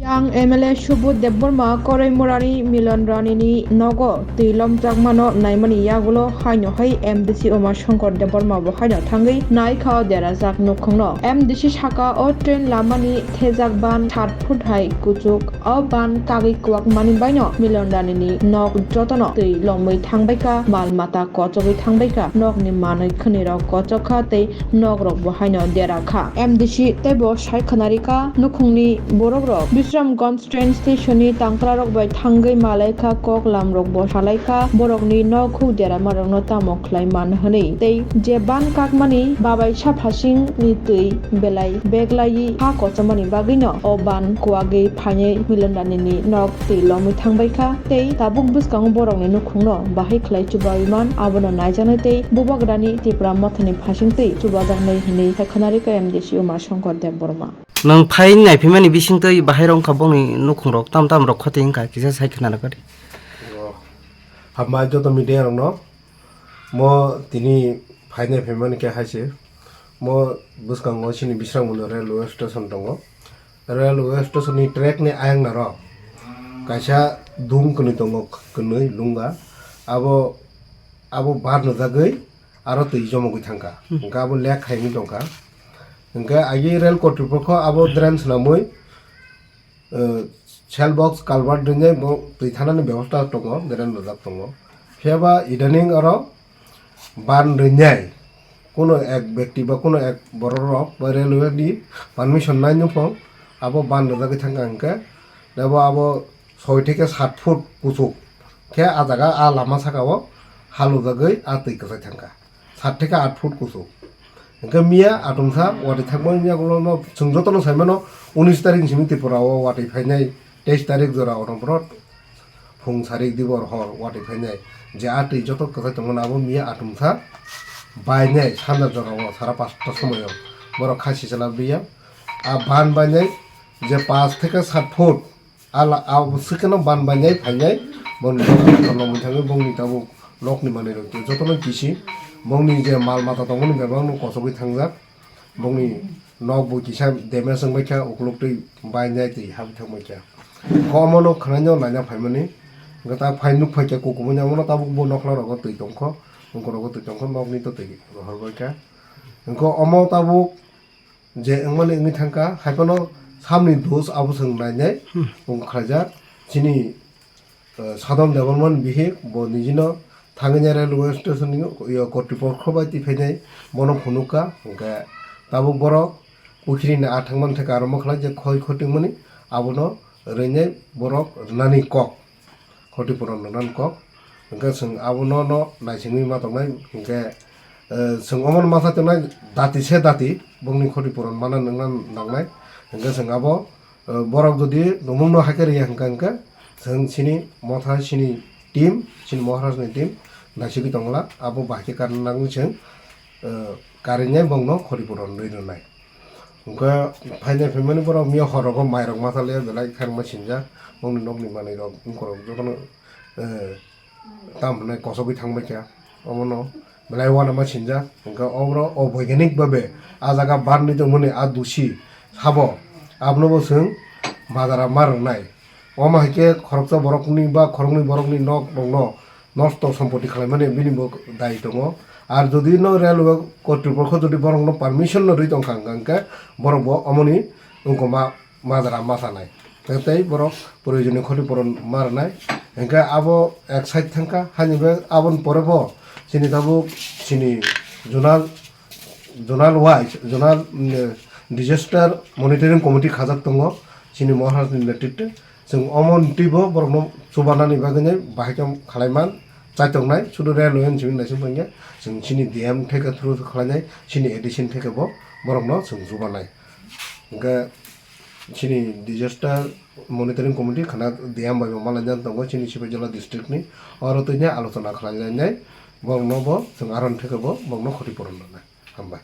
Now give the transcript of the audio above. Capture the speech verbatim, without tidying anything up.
Ang M L A Subodh Debbarma Koraimurani Milon Ranini nogo twi lomjakmano naimani yagulo haino hai M D C Uma Shankar Debbarma bo haino thangwi naikha o derajak nukhungno. M D C saka o train lamani thejak ban sat foot hai kuchuk. O ban kagwi kwak mani baino Milon Ranini nok jotono twi lomwi thangbaikha, mal mata kochogwi thangbaikha, nokni manwi khwnwi rok kochokha tei nok rok bo haino dera kha. M D C teibo sai khwnarikha nukhungni borok rok Bisramganj train station ni tangkra rok bai thangwi malaikha, kok lam rok bo salaikha, borokni nok huk dera marokno tamo khlai man hwnwi tei je ban kakmani babai sa phasing ni twi belai beglaiwi ha kochomani bagwino o ban kwagwi phainai Milon Ranini nok twi lomwi thangbaikha tei tabuk bwskango borokni nukhungno bahai khlai chubawi man, abono naijaknai tei Bubagrani Tipra Mothani phasing twi chubajaknai hwnwi sai khwnarikha M D C Uma Shankar Debbarma. Nwng phai naiphimani bisingtwi bahai rok wngkha bongni nukhungrok tam tam rok khoti wngkha kisa sai khwnarwkha di. Hambai joto media rokno. Mo tini phainai phaimani khe hai se. Mo bwskango chini Bisramganj railway station tongo. Railway station ni track ni ayang naro kaisa dung kwnwi tongo, kwnwi lunga. Abo, abo bar nujagwi aro twi jomogwi thangkha. Hmm. Hwnkhe abo lek khaimwi tongkha. Hwnkhe agi rail kotripokho abo drain swnamwi, eh, cell box culvert rinai bo twi thanani bebosta tongo, drain rwjak tongo. Phiya ba idaning oro ban rinai kuno ek bekti ba kuno ek borok rok ba railway ni permission nai nuphung abo ban rwjagwi thangkha hwnkhe, abo, abo soi theke sat foot kuchuk khe ah jaga ah lama saka o halujagwi ah twi kwchai thangkha. Sat theke aat foot kuchuk. Hwnkhe miya atumsa watwi thangmani yagulono chwng jotono saimano unis tarik ni simi Tripura o watwi phainai, teis tarik jora ono borok phung sarik dibor hor watwi phainai. Je a twi joto kwchai tongmani abo miya atumsa bainai sanja jora o sara pasta somoio borok kha sichala biya. A ban bainai je pash theke sat foot. Ala, a, swkeno ban bainai phainai, boni tongo mwthangwi bongni tabuk nokni manwirok twi jotono kisi, bongni je mal mata tongmani bebakno kochogwi thangjak, bongni nok bo kisa damage wngbaikha, ukuluk twi bainai twi habwi thangbaikha. Omono khwnaino naina phaimani, hwnkhe ta phai nuk phaikha kukumuni, omono tabuk bo nokhla rogo twi tongkho, ungkorogo twi tongkho, nokni to twi rohorbaikha. Hwnkhe omo tabuk je wngmani wngwi thangkha, haiphano samni dos abo chwng nainai. Hmm. Wng khlaijak chini, eh, Sadam Debbarmani bihik, bo nijino thangwi nai railway station ni, yo, kotripokho bai twi phainai, bono phunukha, hwnkhe tabuk borok pukhrini a thangmani thangkha, aro ma khlai je khoi khotingmani, abono rwnai borok rwnani kok. Khoti puron rwna kok. Hwnkhe chwng abono no naisingwi ma tongnai. Hwnkhe, eh, chwng omono ma sa tongnai, dati se dati, bongni khoti puron mana nangna nangnai. Hwnkhe chwng abo, eh, borok jodi nungmungno hai khe rwya hwnkha hwnkhe, chwng chini motha, chini team, chini Maharajni team naisigwi tongla, abo bahai khe karna nangwi chwng, eh, karinai bongno khoti puron rwi rwnai. Hwnkhe phainai phaimani borok miya horogo mairok ma salya belai khairokma sinjak, bongni nokni manwirok, ungkorok jotono, eh, tam hwnwi kosogwi thangbaikha. Omono belai uanama sinjak, hwnkhe oro oboiganik babe a jaga barni tongmani a dusi sabo, abonobo chwng majara ma rwnai. Omo hai khe khoroksa borokni ba khoroknwi borokni nok rokno nosto sompoti khlaimani bini bo dai tongo. Ar jodi no railway kotripokho jodi borokno permission no rwi tongkha hwnkha hwnkhe borok bo omoni wngkoma majra ma sanai. Tei, tei borok proyojoni khoti puron ma rwnai. Hwnkhe abo ek side thangkha, haini bagwi aboni pore bo chini tabuk chini zonal zonal wise, zonal, mm, disaster monitoring committee khajak tongo, chini Maharajni netritwe. Chwng omo twibo borokno chubanani bagwino bahai khe khlaiman chaitongnai, sudu railway ni simi naising phangya, chwng chini D M theke through khlainai, chini A D C theke bo borokno chwng chubanai. Hwnkhe chini disaster monitoring committee khana D M bai bo malaijak tongo chini Sipaijala district ni, oro twi alochona khlainai, borokno bo chwng aron theke bo borokno khoti puron rwnai. Hambai.